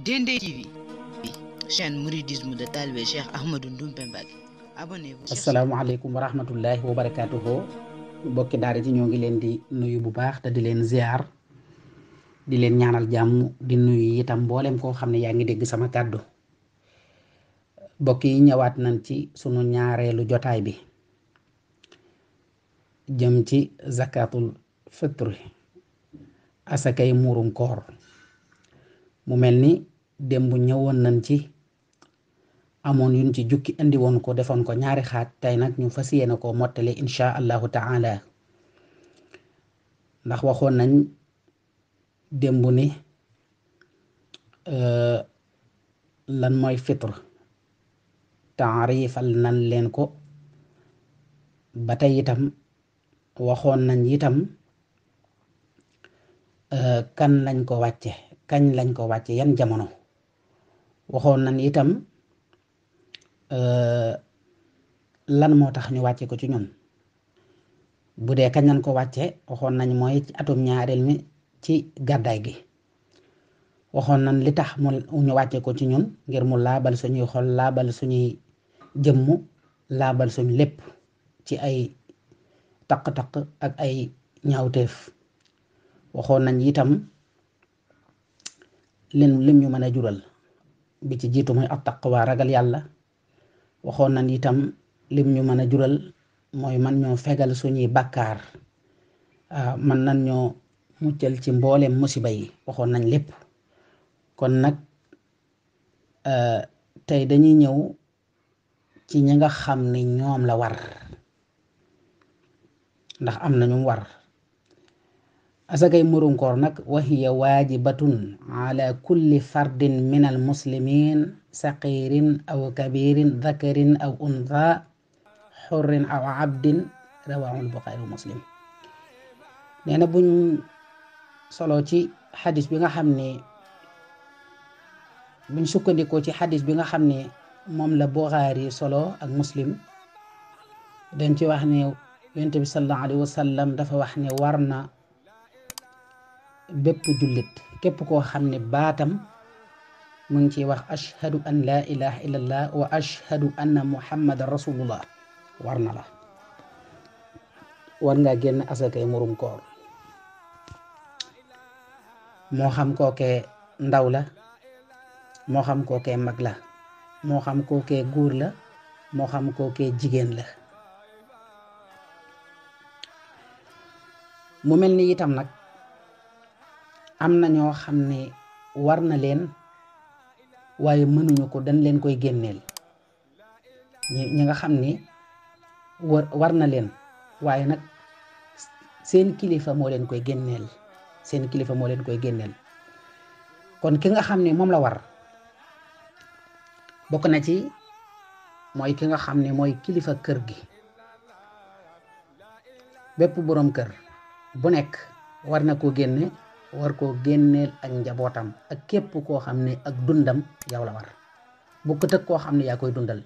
Dendey TV, chaîne mouridisme de Talibé Cheikh Ahmadou Ndoumbe Mbacké. Abonnez-vous. asalaamaaleykum wa rahmatullahi wa barakaatuhu. bokki daara ji ñoo ngi leen di nuyu bu baax te di leen ziar di leen ñaanal jàmm di nuyu itam mboolem koo xam ne yaa ngi dégg sama kàddu. bokk yi ñëwaat nañ ci sunu ñaareelu jotaay bi jëm ci zakatul fitri asakay muurum koor. mu mel ni démb ñëwoon nañ ci amoon yuñ ci jukki indi woon ko defoon ko ñaari xaaj. tey nag ñu fas yéene ko mottali insha allahu taala ndax waxoon nañ démb ni lan mooy fitre taarifal nan leen ko. ba tey itam waxoon nañ itam kan lañ ko wàcce kañ lañ ko wàcce yan jamono. waxoon nañ itam lan moo tax ñu wàcce ko ci ñun. bu dee kañ lañ ko wàcce waxoon nañ mooy ci atum ñaareel mi ci gàddaay gi. waxoon nañ li tax ñu wàcce ko ci ñun ngir mu laabal suñuy xol laabal suñuy jëmm laabal suñ lépp ci ay taq-taq ak ay ñaawteef. waxoon nañ itam lim ñu mën a jural bi ci jiitu mooy at-taqwa ragal yàlla. waxoon nañ itam lim ñu mën a jural mooy man ñoo fegal suñuy bàkkaar man nañ ñoo muccal ci mbooleem musiba yi. waxoon nañ lépp. kon nag tey dañuy ñëw ci ñi nga xam ni ñoom la war ndax am na ñu war. asakay murum koor nag wa hiya waajibatun ala kulli fardin min al muslimin saqirin aw kabirin dhakarin aw untha xurrin aw abdin rawahul buxaari wa muslim. nee na buñ solo ci xadis bi nga xam ne buñ sukkandikoo ci xadis bi nga xam ne moom la buxaari solo ak muslim dañ ci wax ne yonent bi sallallahu alayhi wa sallam dafa wax ne war na bépp jullit képp koo xam ne baatam mu ngi ciy wax ashhadu an laa ilaha illallah wa ashhadu anna muhammadan rasulullah war na la. war ngaa génn asakay murum koor moo xam kookee ndaw la moo xam kookee mag la moo xam kookee góor la moo xam kookee jigéen la. mu mel ni itam nag am na ñoo xam ne war na leen waaye mënuñu ko dañ leen koy génneel. ñi nga xam ni war na leen waaye nag seen kilifa moo leen koy génneel. seen kilifa moo leen koy génneel. kon ki nga xam ne moom la war bokk na ci mooy ki nga xam ne mooy kilifa kër gi. bépp boroom kër bu nekk war na koo génne war koo génneel ak njabootam ak képp koo xam ne ak dundam yow la war. bokkut ak koo xam ne yaa koy dundal.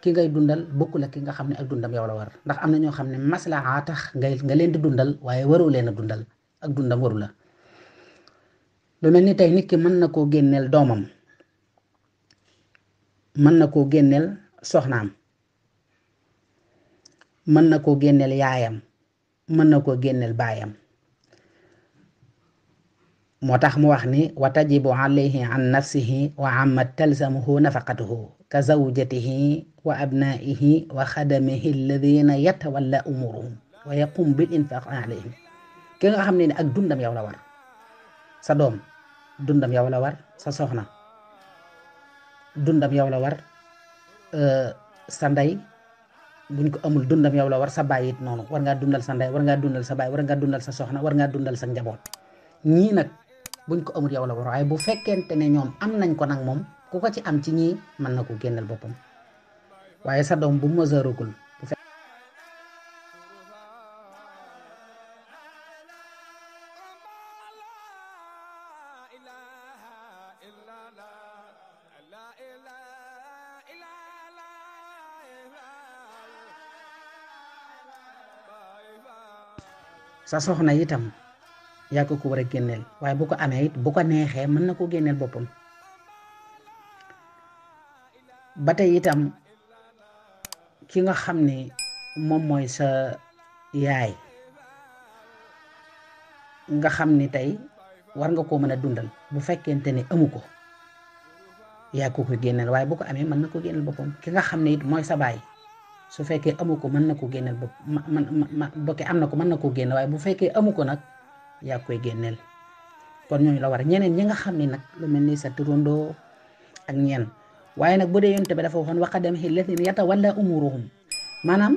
ki ngay dundal bokkul ak ki nga xam ne ak dundam yow la war. ndax am na ñoo xam ne maslaha tax nga leen di dundal waaye waroo leen a dundal ak dundam waru la. lu mel ni tey nit ki mën na koo génneel doomam mën na koo génneel soxnaam mën na koo génneel yaayam mën na koo génneel baayam. moo tax mu wax ni wa tajibu alayhi an nafsihi wa amma talzamuhu nafaqatuhu ka zawjatihi wa abnaihi wa xadamihi alladina yatawalla umuruhum wa yaqum bil infaq alayhim. ki nga xam ne ak dundam yow la war. sa doom dundam yow la war. sa soxna dundam yow la war. sa ndey buñ ko amul dundam yow la war. sa baay it noonu war ngaa dundal sa ndey war ngaa dundal sa baay war ngaa dundal sa soxna war ngaa dundal sa njaboot. ñii nag buñ ko amul yow la war waaye bu fekkente ne ñoom am nañ ko nag moom ku ko ci am ci ñii mën na ko génneel boppam. waaye sa doom bu mësëragul sa soxna itam yaa ko war a génneel waaye bu ko amee it bu ko neexee mën na ko génneel boppam ba tey itam ki nga xam ne moom mooy sa yaay nga xam ni tey war nga koo mën a dundal bu fekkente ne amu ko yaa ko génneel waaye bu ko amee mën na ko génneel boppam ki nga xam ne it mooy sa baay su fekkee amu ko mën na ko génneel bopp bokke am na ko mën na koo génne waaye bu fekkee amu ko nag yaa koy génneel kon ñooñu la war ñeneen ñi nga xam ne nag lu mel ni sa turandoo ak ñeen waaye nag bu dee yonte bi dafa waxoon waqadam llaziina yatawalla umuruhum maanaam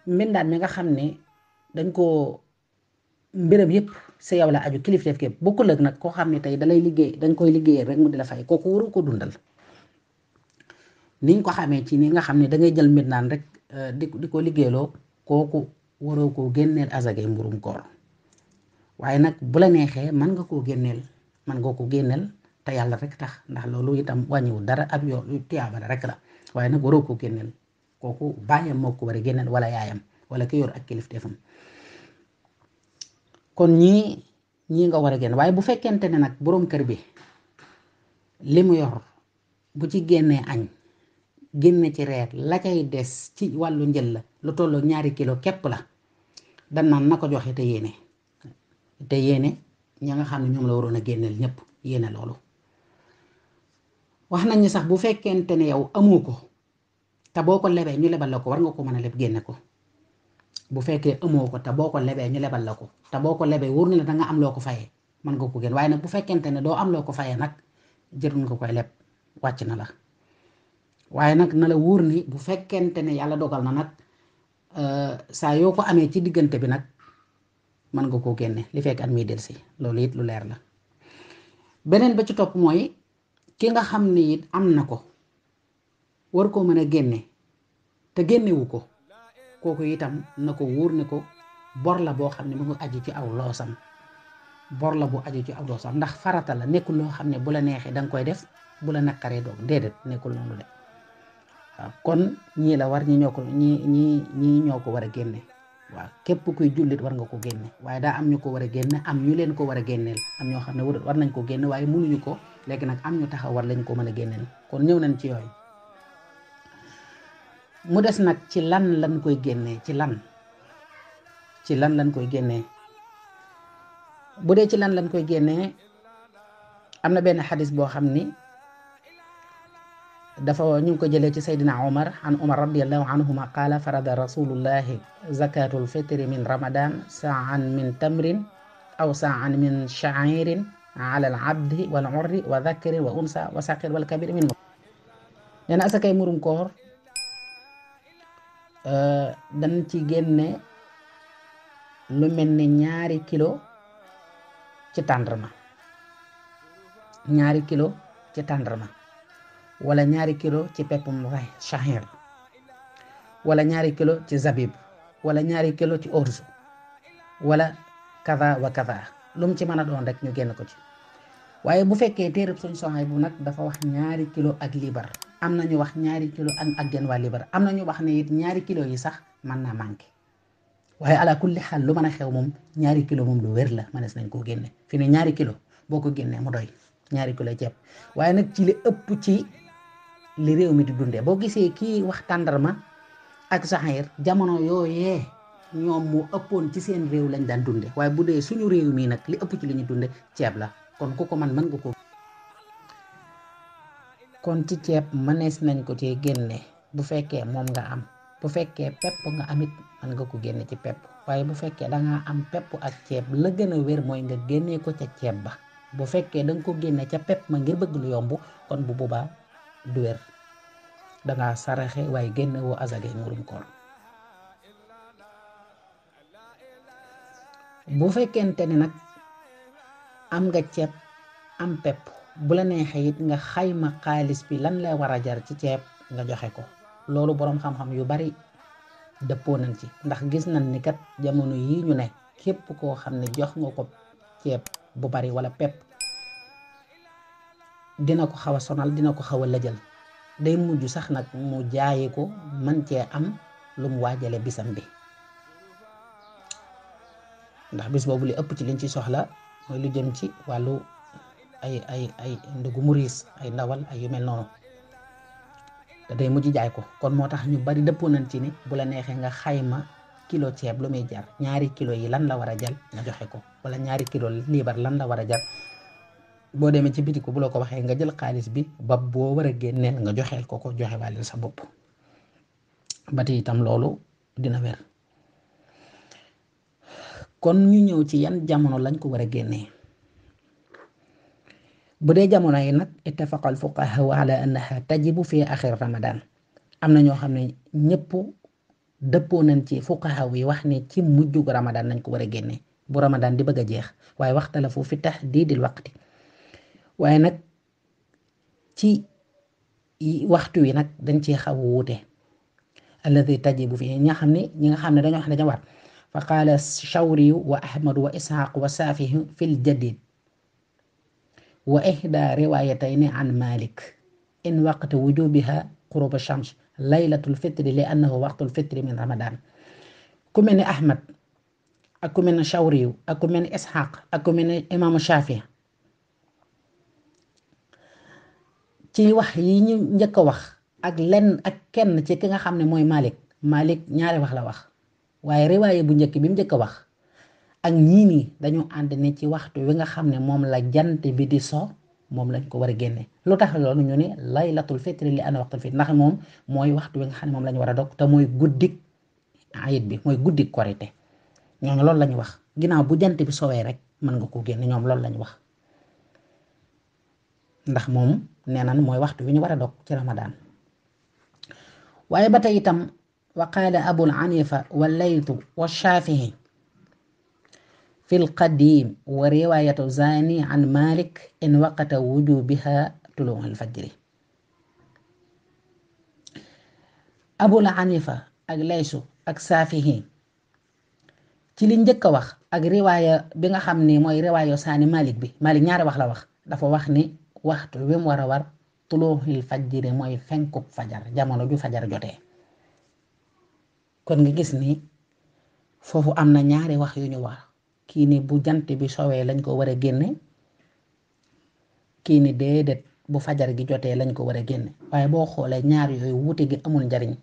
mbindaan mi nga xam ne dañ koo mbiram yëpp sa yow la aju kilifteef képp bokkul ak nag koo xam ne tey dalay liggéey dañ koy liggéeyee rek mu di la fay kooku waru ko dundal niñ ko xamee ci ni nga xam ne dangay jël mbindaan rek di ko liggéeyloo kooku waroo koo génneel azagay mburum koor waaye nag bu la neexee mën nga koo génneel mën nga ko génneel te yàlla rek tax ndax loolu itam wàññiwul dara ab yoon tiyaaba rek la waaye nag waroo koo génneel kooku baayam moo ko war a génneel wala yaayam wala ki yor ak kilifteefam kon ñii nga war a génn waaye bu fekkente ne nag boroom kër bi li mu yor bu ci génnee añ génne ci reer la cay des ci wàllu njël la lu tolloo 2 kilo képp la dan naan na ko joxe te yéene ña nga xam ne ñoom la waroon a génneel ñëpp yéene loolu wax nañ ni sax bu fekkente ne yow amoo ko te boo ko lebee ñu lebal la ko war nga ko mën a leb génne ko bu fekkee amoo ko te boo ko lebee ñu lebal la ko te boo ko lebee wóor na la danga am loo ko fayee mën nga ko génn waaye nag bu fekkente ne doo am loo ko fayee nag jërul nga koy leb wàcc na la waaye nag na la wóor ni bu fekkente ne yàlla dogal na nag saa yoo ko amee ci diggante bi nag mën nga koo génne li fekk at miy delsi loolu it lu leer la beneen ba ci topp mooy ki nga xam ne it am na ko war koo mën a génne te génnewu ko kooku itam na ko wóor ne ko bor la boo xam ne mu ngi aju ci aw loosam bor la bu aju ci aw loosam ndax farata la nekkul loo xam ne bu la neexee danga koy def bu la naqaree doog déedéet nekkul noonu de waaw kon ñii la war ñii ñoo ko war a génne waaw képp kuy jullit war nga ko génne waaye daa am ñu ko war a génne am ñu leen ko war a génneel am ñoo xam ne war nañ ko génne waaye mënuñu ko léegi nag am ñu taxaw war lañ ko mën a génneel kon ñëw nañ ci yooyu mu des nag ci lan lañ koy génnee ci lan lañ koy génnee bu dee ci lan lañ koy génnee am na benn xadis boo xam ni dafa ñu ngi ko jëlee ci Seydina Omar an Omar radiallahu anhuma qaala farada rasulullahi zakatul fitri min ramadan saan min tamrin aw saan min shairin ala al abdi wal urri wa dhakari wa unsa wa saqir wal kabir min nee na asakay murum koor dañ ci génne lu mel ni 2 kilo ci tàndarma 2 kilo ci tàndarma wala 2 kilo ci peppum shahir wala 2 kilo ci zabib wala 2 kilo ci orzo wala kaza wa kaza lu mu ci mën a doon rek ñu génn ko ci waaye bu fekkee téereb suñ soxay bu nag dafa wax 2 kilo ak libar am na ñu wax 2 kilo ak genn waa libar am na ñu wax ne it 2 kilo yi sax mën naa manqué waaye ala kulli xaal lu mën a xew moom 2 kilo moom lu wér la mënees nañ koo génne fi ne 2 kilo boo ko génnee mu doy 2 kilo ceeb waaye nag ci li ëpp ci li réew mi di dundee boo gisee kii wax tàndarma ak saxeer jamono yooyee ñoom mu ëppoon ci seen réew lañ daan dunde waaye bu dee suñu réew mii nag li ëpp ci li ñu dunde ceeb la kon ku ko mën nga ko kon ci ceeb mënees nañ ko ci génne bu fekkee moom nga am bu fekkee pepp nga amit mën nga ko génne ci pepp waaye bu fekkee dangaa am pepp ak ceeb la gën a wér mooy nga génnee ko ca ceeb ba bu fekkee danga ko génne ca pepp ma ngir bëgg lu yomb kon bu boobaa du wér dangaa saraxe waaye génne woo azagay murum koor bu fekkente ne nag am nga ceeb am pepp bu la neexee it nga xayma xaalis bi lan lay war a jar ci ceeb nga joxe ko loolu boroom xam-xam yu bari dëppoo nañ ci ndax gis nañ ni kat jamono yi ñu ne képp koo xam ne jox nga ko ceeb bu bari wala pepp dina ko xaw a sonal dina ko xaw a lëjal day mujj sax nag mu jaayi ko man cee am lu mu waajale bisam bi ndax bis boobu li ëpp ci liñ ci soxla mooy lu jëm ci wàllu ay ndugu muriis ay ndawal ay yu mel noonu te day mujj jaay ko. kon moo tax ñu bari dëppoo nañ ci ni bu la neexee nga xayma kilo ceeb lu muy jar 2 kilo yi lan la war a jar nga joxe ko, wala 2 kilo liibar lan la war a jar. boo demee ci bitiku bu la ko waxee nga jël xaalis bi ba boo war a génneel nga joxeel ko joxe wàllil sa bopp. ba tey itam loolu dina wér. kon ñu ñëw ci yan jamono lañ ko war a génnee. bu dee jamono yi nag ittafaqa al fuqaha ala annaha tajibu fi axir ramadan. am na ñoo xam ne ñëpp dëppoo nañ ci fuqaha yi wax ne ci mujjug ramadan nañ ko war a génnee bu ramadan di bëgg a jeex, waaye waxtalafu fi tahdiidil waqti. waaye nag ci waxtu wi nag dañ ci xaw a wuute. alladi tajibu fi ñi nga xam ne dañoo wax ne dañoo war fa qaala shawriyu wa ahmadu wa ishaq wa saafihi fi ljadid wa ihda riwayatayni an malik in waqtu wujubiha qurub shams laylatul fitri li annahu waqtul fitri min ramadan. ku mel ni ahmad ak ku mel ni shawriyu ak ku mel ni ishaq ak ku mel ni imaamu shaafi ci wax yi ñu njëkk a wax ak kenn ci ki nga xam ne mooy Malik ñaari wax la wax, waaye riwaaye bu njëkk bi mu njëkk a wax ak ñii nii dañu ànd ne ci waxtu wi nga xam ne moom la jant bi di so moom lañ ko war a génne. lu tax loolu ñu ne laylatul fitri li ana waqtul fitri, ndax moom mooy waxtu wi nga xam ne moom la ñu war a dog te mooy guddik ayit bi, mooy guddik korite. ñooñu loolu lañu wax, ginnaaw bu jant bi sowee rek mën nga ko génne. ñoom loolu lañu wax ndax moom nee nan mooy waxtu wi ñu war a dog ci ramadan. waaye ba tey itam wa qaala abul hanifa wa laytu wa shaafihi fi lqadim wa riwayatu zani an malik in waqata wujubiha tuluu alfajri. abul hanifa ak laysu ak saafihi ci li njëkk a wax ak riwaaya bi nga xam ne mooy riwaayu saani malik bi. malik ñaari wax la wax, dafa wax ni waxtu wi mu war a war tuluuxil fajri mooy fenkub fajar, jamono ju fajar jotee. kon nga gis ni foofu am na ñaari wax yu ñu wax, kii ni bu jant bi sowee lañ ko war a génne, kii ni déedéet bu fajar gi jotee lañ ko war a génne. waaye boo xoolee ñaar yooyu wuute gi amul njariñ.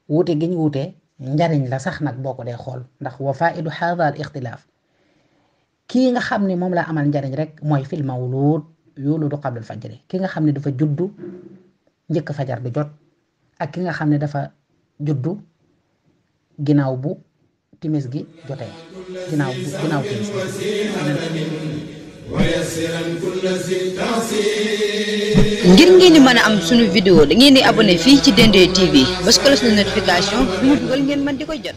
wuute gi ñu wuute njariñ la sax nag boo ko dee xool, ndax wa faidu haadha al ixtilaaf kii nga xam ne moom laa amal njariñ rek mooy fil mawlud yuuludu qabla al fajri, ki nga xam ne dafa juddu njëkk fajar bi jot ak ki nga xam ne dafa juddu ginnaaw bu timis gi jotee, ginnaaw timis ngir ngeen di mën a am sunu vidéo da ngeen di abonné fii ci Dendeye TV bës cloche de notification fu mu dugal ngeen mën di ko jot.